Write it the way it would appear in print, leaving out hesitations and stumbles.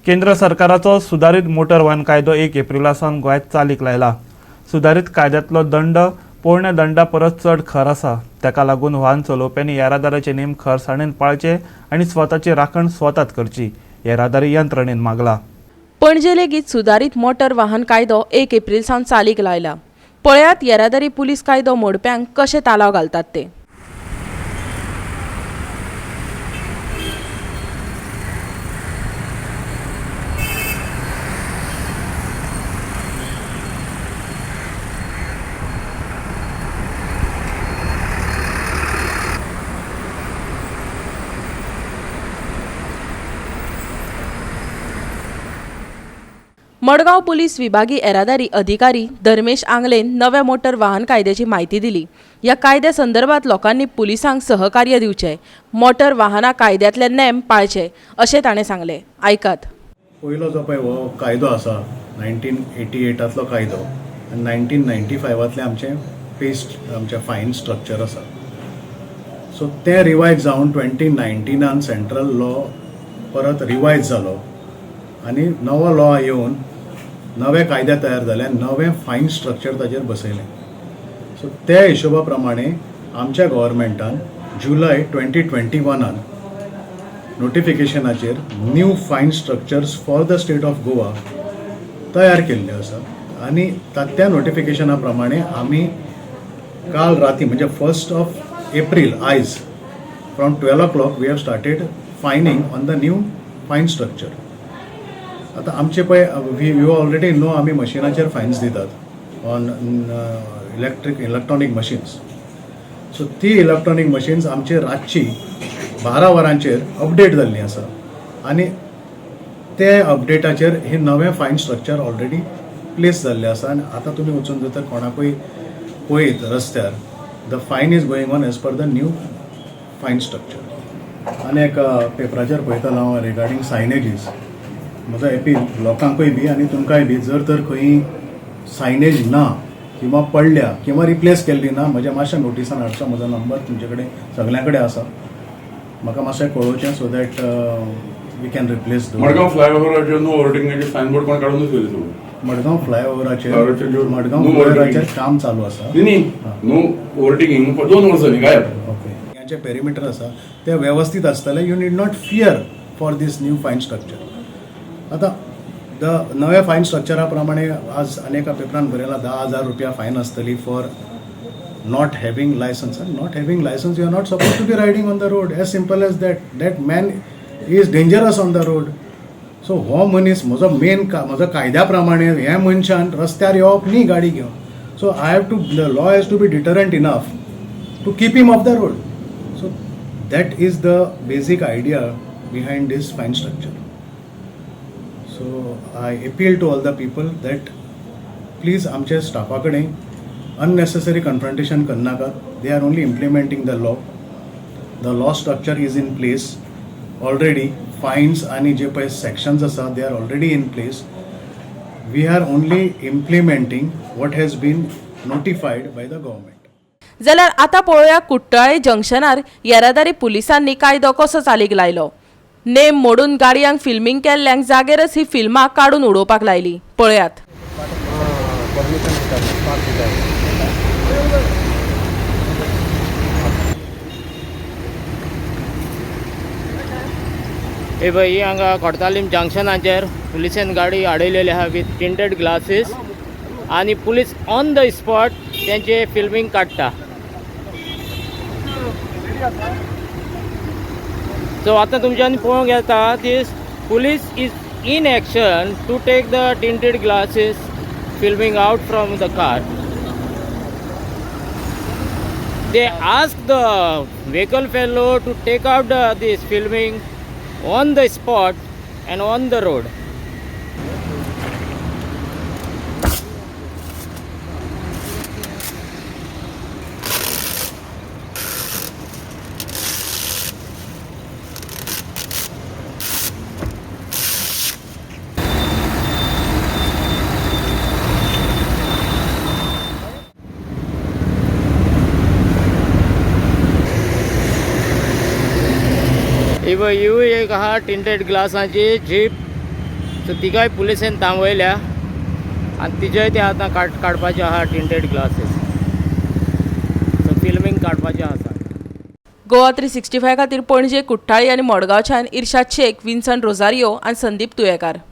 केंद्र सरकाराचो सुदारीत मोटर वाहन कायदो 1 एप्रिला सावन गोंयांत चालीक लायला. सुदारीत कायद्यांतलो दंड पोरण्या दंडा परस चड खर आसा. ताका लागून वाहन चलोवप्यांनी येरादारीचे नेम खरसाणेन पाळचे आनी स्वताची राखण स्वतात करची, येरादारी यंत्रणेन मागला. पणजे लेगीत सुदारीत मोटर वाहन कायदो 1 एप्रिल सावन चालीक लायला. पळयात येरादारी पुलीस कायदो मोडप्यांक कशे तालाव घालतात ते. मडगांव पुलीस विभागी येरादारी अधिकारी धर्मेश आंगलेन नव्या मोटर वाहन कायद्याची म्हायती दिली. ह्या कायद्या संदर्भात लोकांनी पुलिसांक सहकार्य दिवचें, मोटर वाहना कायद्यांतले नेम पाळचे अशें ताणें सांगलें. आयकात. पयलो जो पळय हो कायदो आसा 1988तलो कायदो आनी 1995तलें आमचें पेस्ट आमचें फायन स्ट्रक्चर आसा. सो तें रिवायज जावन 2019 सेंट्रल लॉ परत रिवायज जालो आनी नवो लॉ येवन नवे कायदे तयार जाले, नवें फायन स्ट्रक्चर ताजेर बसयलें. सो त्या हिशोबा प्रमाणे आमच्या गव्हर्मेंटान जुलय 2021 नोटिफिकेशनाचेर new fine structures for the state of Goa तयार केल्ले आसा आनी त्या नोटिफिकेशना प्रमाणे आमी काल राती म्हणजे 1 एप्रिल आयज from 12 o'clock we have started fining on the new fine structure. आतां आमचे पळय you already नो आमी मशिनाचेर फायन्स दितात ऑन इलेक्ट्रॉनीक मशीन्स. सो ती इलेक्ट्रॉनीक मशीन्स आमचे रातची 12 वरांचेर अपडेट जाल्ली आसा आनी ते अपडेटाचेर हे नवें फायन स्ट्रक्चर ऑलरेडी प्लेस जाल्लें आसा. आनी आतां तुमी वचून जर तर कोणाकूय पळयत रस्त्यार the fine is going on as per the new fine structure. आनी एक पेपराचेर पळयतालो हांव रिगार्डींग सायनेजीस. म्हजो एपील लोकांकूय बी आनी तुमकांय बी, जर तर खंय सायनेज ना किंवा पडल्या किंवा रिप्लेस केल्ली ना, म्हज्या मातशें नोटिसान हाडचो. म्हजो नंबर तुमचे कडेन सगल्यां कडेन आसा, म्हाका मातशें कळोवचें so that we can replace. Madgaon फ्लायओव्हराचेर नो ओव्हरटेकिंगाचे सायनबोर्ड कोण काडूनच गेले सगळं. मडगांव फ्लायओव्हराचेर फ्लायओव्हराचेर मडगांव no फ्लायओव्हराचेर काम चालू आसा. न्ही, नो ओव्हरटेकिंग 2 वर्सां जालीं गायब. ओके, हेचे पेरिमिटर आसा ते वेवस्थीत आसतले. You need not fear for this new fine structure. आतां the नव्या फायन स्ट्रक्चरा प्रमाणे आज अनेका पेपरान बरयलां 10,000 रुपया फायन आसतली for not having licence. Not having licence you are not suppose to be riding on the road, as simple as that. That man is dangerous on the road. So हो मनीस म्हजो main म्हजो कायद्या प्रमाणे हे मनशान रस्त्यार येवप न्ही गाडी घेवन. So I have to, the law has to be deterrent enough to keep him off the road. So that is the basic idea behind this fine structure. So I appeal to all the people that please आमच्या स्टाफा कडेन unnecessary confrontation करनाकात. They are only implementing the law. The law structure is in place already. Fines आनी जे पळय sections आसा they are already in place. We are only implementing what has been notified by the government. जाल्यार आतां पळोवया कुट्टाळे जंक्शनार येरादारी पुलिसांनी कायदो कसो चालीक लायलो. नेम मोडून गाडयांक फिल्मींग केल्ल्यांक जागेरच ही फिल्मां काडून उडोवपाक लायली. पळयात. हे पळय, ही हांगा कोडतालीम जंक्शनाचेर पुलिसेन गाडी आडयलेली आहा विथ टिंटेड ग्लासीस आनी पुलीस ऑन the spot तेंचे फिल्मींग काडटा. सो आतां तुमच्यान पळोवंक येता this police is in action to take the tinted glasses filming out from the car. They ask the vehicle fellow to take out this filming on the spot and on the road. ही पळय, हिवूय एक आहा tinted ग्लासांची jeep. So तिकाय पुलिसेन थांबयल्या आनी तिजेय ते आतां काडपाचे आहा tinted glasses. So filming काडपाचें आसा. गोवा 365 खातीर पणजे, कुठ्ठाळी आनी मडगांवच्यान इर्शाद शेख, विन्सन रोजारियो आनी संदीप तुयेकार.